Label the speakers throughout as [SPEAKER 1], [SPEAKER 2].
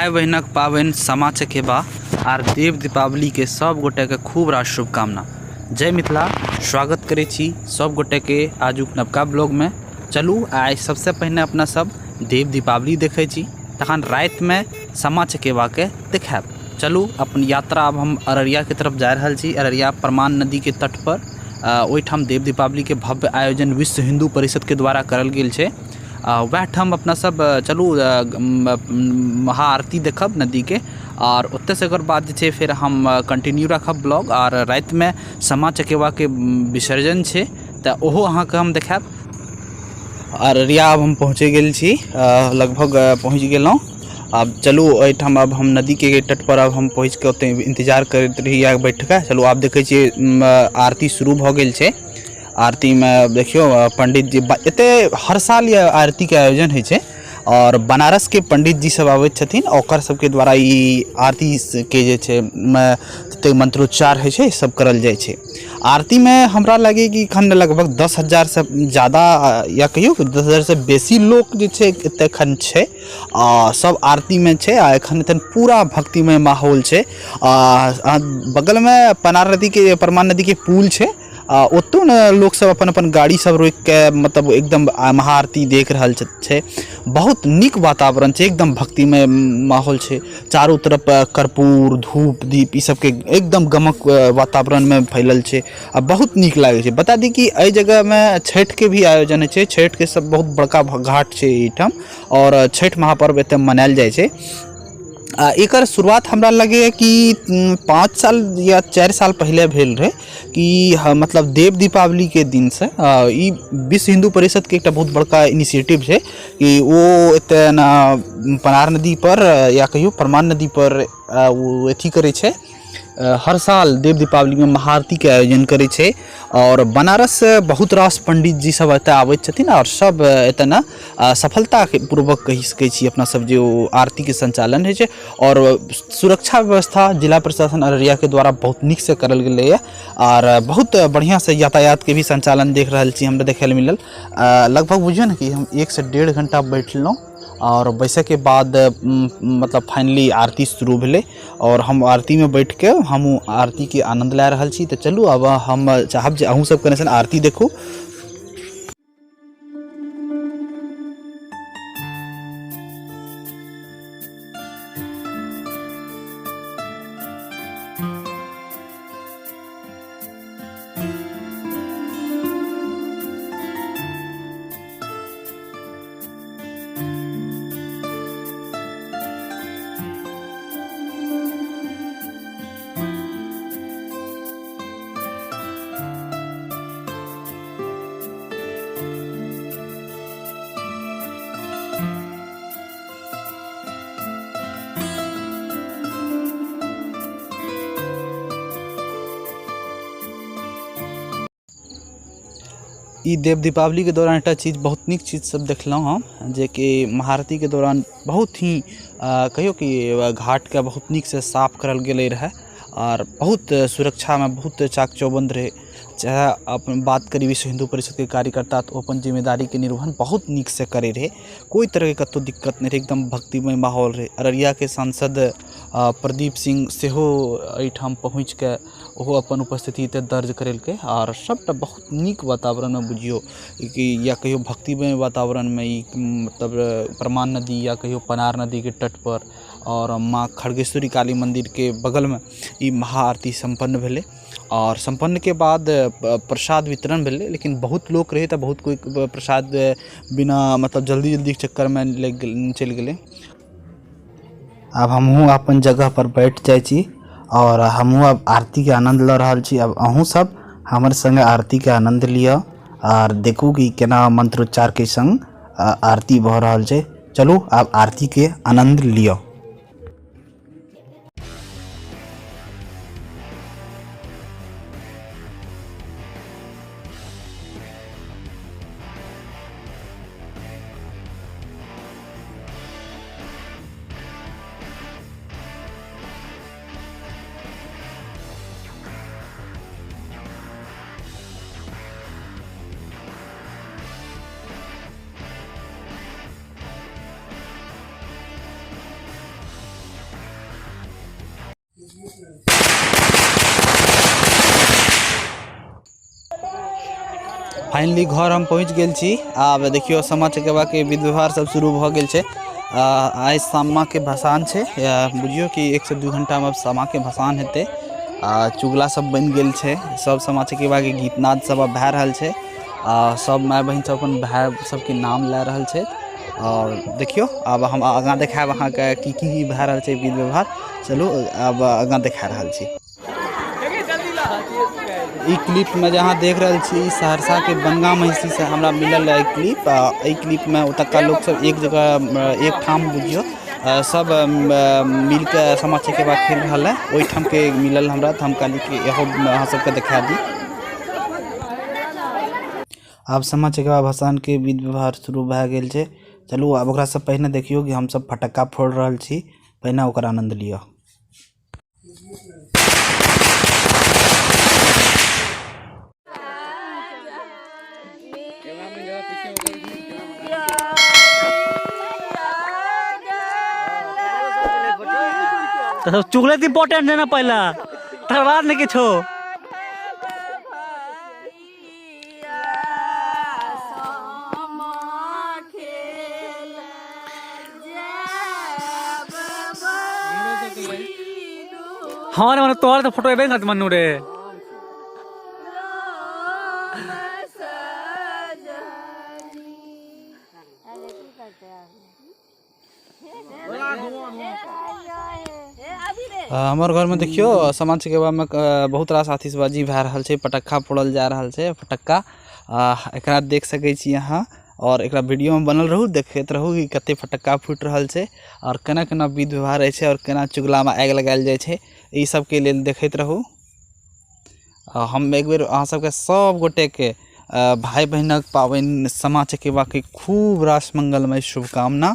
[SPEAKER 1] भाई बहिनक पाबनि सामा चकेबा आर देव दीपावली के सब गोटे के खूब रास शुभकामना। जय मिथिला। स्वागत करै छी सब गोटे के आजुक नवका ब्लॉग में। चलू आइ सबसे पहिने अपना सब देव दीपावली देखै छी, तखन राति में सामा चकेबा के देखायब। चलू अपन यात्रा अब हम अररिया के तरफ जा रहल छी। अररिया परमान नदी के तट पर ओहिठाम देव दीपावली के भव्य आयोजन विश्व हिंदू परिषद के द्वारा करल गेल छै। वएह ठाम अपना सब चलू महाआरती देखब नदीके आओर ओतऽसँ एकर बाद जे छै फेर हम कंटिन्यू राखब ब्लॉग आओर रातिमे सामा चकेबाके विसर्जन छै तऽ ओहो अहाँके हम देखायब। अररिया आब हम पहुँचे गेल छी, लगभग पहुँच गेलहुँ। आब चलू एहिठाम आब हम नदीके तटपर आब हम पहुँचिके ओतऽ इन्तजार करैत रही बैठिके। चलू आब देखै छियै आरती शुरू भऽ गेल छै। आरतीमे देखियौ पंडित जी एते हर साल ये आरतीके आयोजन होइ छै आओर बनारसके पंडित जी सब आबैत छथिन, ओकर सबके द्वारा ई आरतीके जे छै जतेक मंत्रोच्चार होइ छै सब करल जाइ छै। आरतीमे हमरा लागैए कि एखन लगभग 10,000सँ जादा या कहियौ 10,000सँ बेसी लोक जे छै एतऽ एखन छै आ सब आरतीमे छै आ एखन एतऽ पूरा भक्तिमय माहौल छै। आ बगलमे पनार नदीके परमान नदीके पुल छै, आ ओतौ ने लोक सब अपन अपन गाड़ी सब रोकि के मतलब एकदम महाआरती देख रहल छै। बहुत नीक वातावरण छै, एकदम भक्तिमय माहौल छै। चारू तरफ कर्पूर धूप दीप ई सबके एकदम गमक वातावरण में फैलल छै आ बहुत नीक लागै छै। बता दी कि एहि जगह में छठि के भी आयोजन होइ छै। छठि के सब बहुत बड़का घाट छै एहिठाम और छठि महापर्व एतऽ मनायल जाइ छै। आ एकर शुरुआत हमरा लगैए कि 5 साल या 4 साल पहिले भेल रहै कि मतलब देव दीपावलीके दिनसँ ई विश्व हिन्दू परिषदके एकटा बहुत बड़का इनिशिएटिव छै कि ओ एतऽ ने पनार नदीपर या कहियौ परमान नदीपर ओ अथी करै छै, हर साल देव दीपावलीमे महाआरतीके आयोजन करै छै आओर बनारससँ बहुत रास पंडित जी सब एतऽ आबैत छथिन आओर सब एतऽ ने सफलता पूर्वक कहि सकै छी अपना सब जे ओ आरतीके सञ्चालन होइ छै। आओर सुरक्षा व्यवस्था जिला प्रशासन अररियाके द्वारा बहुत नीकसँ करल गेलैए आओर बहुत बढ़िआँसँ यातायातके भी सञ्चालन देख रहल छी, हमरा देखै लए मिलल। लगभग बुझियौ ने कि हम 1 से 1.5 घण्टा बैठलहुँ आओर बैसैके बाद मतलब फाइनली आरती शुरू भेलै आओर हम आरतीमे बैठके हमहूँ आरतीके आनन्द लए रहल छी। तऽ चलू आब हम चाहब जे अहूँ सब कने आरती देखू। ई देव दीपावलीके दौरान एकटा चीज बहुत नीक चीज सब देखलहुँ हम, जेकि महाआरतीके दौरान बहुत ही कहियौ कि घाटके बहुत नीकसँ साफ करल गेलै रहए आओर बहुत सुरक्षामे बहुत चाक चौबन्द रहै। चाहे अपन बात करी विश्व हिन्दू परिषदके कार्यकर्ता तऽ ओ अपन जिम्मेदारीके निर्वहन बहुत नीकसँ करै रहै, कोइ तरहके कतहु दिक्कत नहि रहै, एकदम भक्तिमय माहौल रहै। अररियाके सांसद प्रदीप सिंह सेहो एहिठाम पहुँचिके ओहो अपन उपस्थिति एतऽ दर्ज करेलकै आओर सबटा बहुत नीक वातावरणमे बुझियौ कि या कहियौ भक्तिमय वातावरणमे ई मतलब परमान नदी या कहियौ पनार नदीके तटपर आओर माँ खड़गेश्वरी काली मन्दिरके बगलमे ई महाआरती सम्पन्न भेलै। आओर सम्पन्नके बाद प्रसाद वितरण भेलै, लेकिन बहुत लोक रहै तऽ बहुत कोइ प्रसाद बिना मतलब जल्दी जल्दीके चक्करमे लागि गेल चलि गेलै। आब हमहूँ अपन जगहपर बैठ जाइ छी आओर हमहूँ आब आरतीके आनन्द लऽ रहल छी। आब अहूँ सब हमर सङ्गे आरतीके आनन्द लिअ आओर देखू कि केना मन्त्रोच्चारके सङ्ग आरती भऽ रहल छै। चलू आब आरतीके आनन्द लिअ। फाइनली घर हम पहुँच गेल छी। आब देखियौ सामा चकेवाके विध व्यवहार सब शुरू भऽ गेल छै। आइ सामाके भसान छै, बुझियौ कि 1 से 2 घंटामे आब सामाके भसान हेतै। आ चुगला सब बनि गेल छै, सब सामा चकेवाके गीतनाद सब आब भए रहल छै। आ सब माय बहिन सब अपन भाय सबके नाम लए रहल छै। आओर देखियौ आब हम आगाँ देखायब अहाँके की की भए रहल छै विध व्यवहार। चलू आब आगाँ देखा रहल छी। ई क्लिप में जे अहाँ देख रहल छी ई सहरसा के बनगाँव महिषी से हमरा मिलल है क्लिप। एहि क्लिप में ओतुका लोक सब एक जगह एक ठाम बुझियौ सब मिल के सामा चकेवा खेल रहल है। ओहिठाम के मिलल हमरा, तऽ हम कहली कि इहो अहाँ सबके देखा दी। आब सामा चकेवा भसान के विध व्यवहार शुरू भए गेल छै। चलू आब ओकरा से पहिने देखियौ कि हमसब फटक्का फोड़ रहल छी, पहिने ओकर आनंद लिअ।
[SPEAKER 2] तो चुगले इम्पोर्टेंट है ना पहला, तकर बाद ने किछो। हाँ रे, तोहर तो फोटो एबे ना मन्नू रे।
[SPEAKER 1] हमर घर में देखियो सामा चकेवा में बहुत रास आतिशबाजी भए रहल छै, पटक्खा फोड़ल जा रहल छै फटक्का। एकरा देख सकै छी अहाँ और एकरा वीडियो में बनल रहू, देखैत रहू कि कते फटक्का फूटि रहल छै और केना केना विध व्यवहार होइ छै और केना चुगला में आगि लगायल जाइ छै, ई सब के लेल देखैत रहू। हम एक बेर अहाँ सबके सब गोटे के भाई बहिनक पाबनि सामा चकेवा के खूब रास मंगलमय शुभकामना।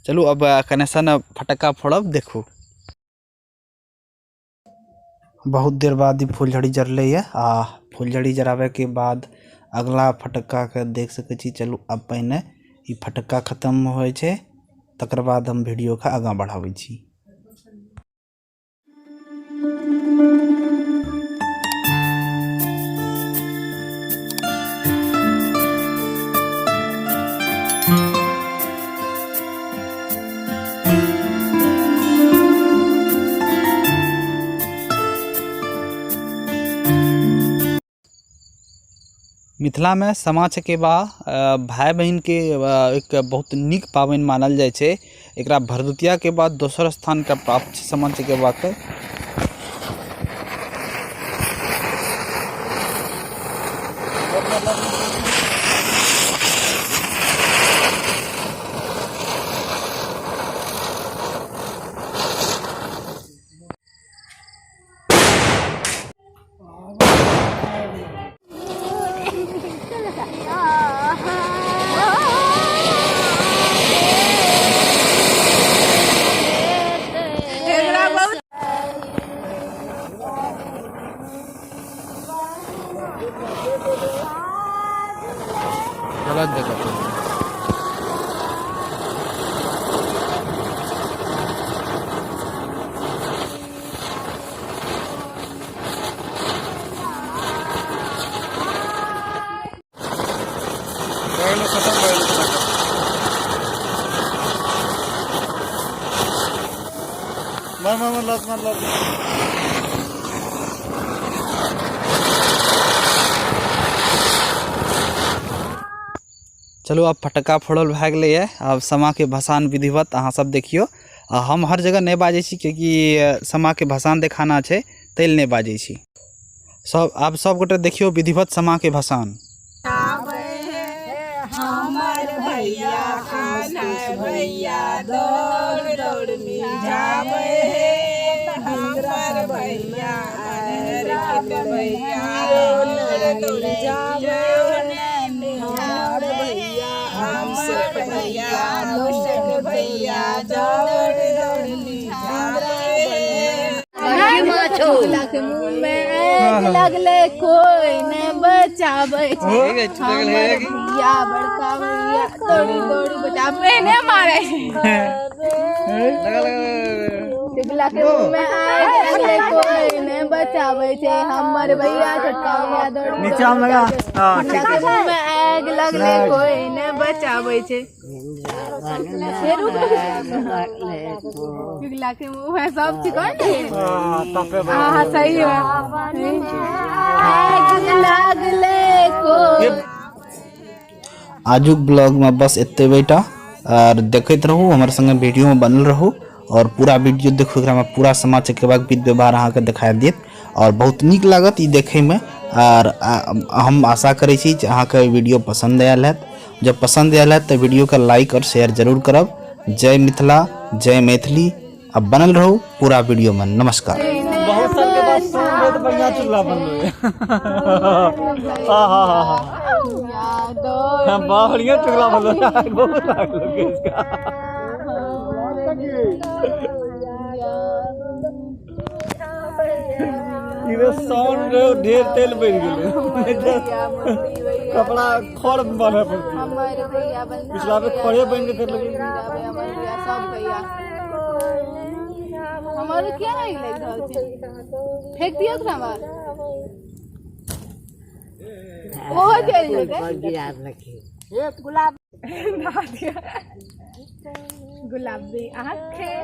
[SPEAKER 1] चलू अब कनेक्शन फटक्का फोड़ब, देखू। बहुत देर बाद ई फुलझड़ी जरलै ये आ फुलझड़ी जराबे के बाद अगला फटक्का के देख सकै छी। चलू अब पहिने ई फटक्का खत्म होइ छै तकर बाद हम वीडियो के आगाँ बढ़ाबै छी। मिथिला में सामा चकेवा भाई बहिन के एक बहुत नीक पाबनि मानल जाइ छै। एकरा भरदुतिया के बाद दोसर स्थान के प्राप्त छै सामा चकेवा के। गलत जगह पे।
[SPEAKER 3] मार मार मार लात मार लात।
[SPEAKER 1] चलू अब फटक्का फोड़ल भए गेलैए। आब सामाके भसान विधिवत अहाँ सब देखियौ। आ हम हर जगह नहि बाजै छी कियाकि सामाके भसान देखाना छै तै लए नहि बाजै छी। सब आब सब गोटे देखियौ विधिवत सामाके भसान।
[SPEAKER 4] हमर भैया आना भैया दौड़ दौड़ मिझाबै हे, हमर भैया भैया दौड़ दौड़ जाबै, हमर भैया हमर भैया अभिषेक भैया दौड़ दौड़ मिझाबै हे।
[SPEAKER 5] मुँह में आगि लगलै कोई ने बचाबै छै, हमर भैया बड़का भैया दौड़ी दौड़ी बचाबै, ने मारै छै। चुगला के मुंह में आग लगले, कोई ने बचाबै छै। हमर भैया छोटका भैया दौड़
[SPEAKER 3] नीचा में लगा। हाँ,
[SPEAKER 5] चुगला के मुंह में आग लगले, कोई ने बचाबै छै। फेर रुक, चुगला के मुंह में सब चिकन। हाँ, सही है। आग लागले कोई।
[SPEAKER 1] आजुक ब्लॉगमे बस एतबे टा। आर देखैत रहू हमर संगे, वीडियोमे बनल रहू और पूरा वीडियो देखू। एकरामे पूरा सामा चकेबाके विध व्यवहार अहाँके देखाय देत और बहुत नीक लागत ई देखैमे। आर हम आशा करै छी जे अहाँके ई वीडियो पसन्द आयल हैत। जब पसन्द आयल हैत तऽ वीडियोके लाइक और शेयर जरूर करब। जय मिथिला, जय मैथिली। आ बनल रहू पूरा वीडियोमे। नमस्कार।
[SPEAKER 3] बहुत साल के बाद सुन रहे तो बढ़िया चुगला बनलो। हाँ हाँ हाँ हाँ हाँ, बढ़िया चुगला बनलो, बहुत लागलो इसका। इधर साउंड रहे, ढेर तेल बढ़ गेलै, कपड़ा खर बान्हे पड़तै।
[SPEAKER 5] हमर भैया बंधा।
[SPEAKER 3] पिछला बेर खरे बनि के कर लगे।
[SPEAKER 5] हमर भैया, सब भैया हमर। किया नहीं लागि रहल छै? फेंक दियौ ओकरा बाद, ओहो चलि जेतै। गुलाब गुलाबी आँखें।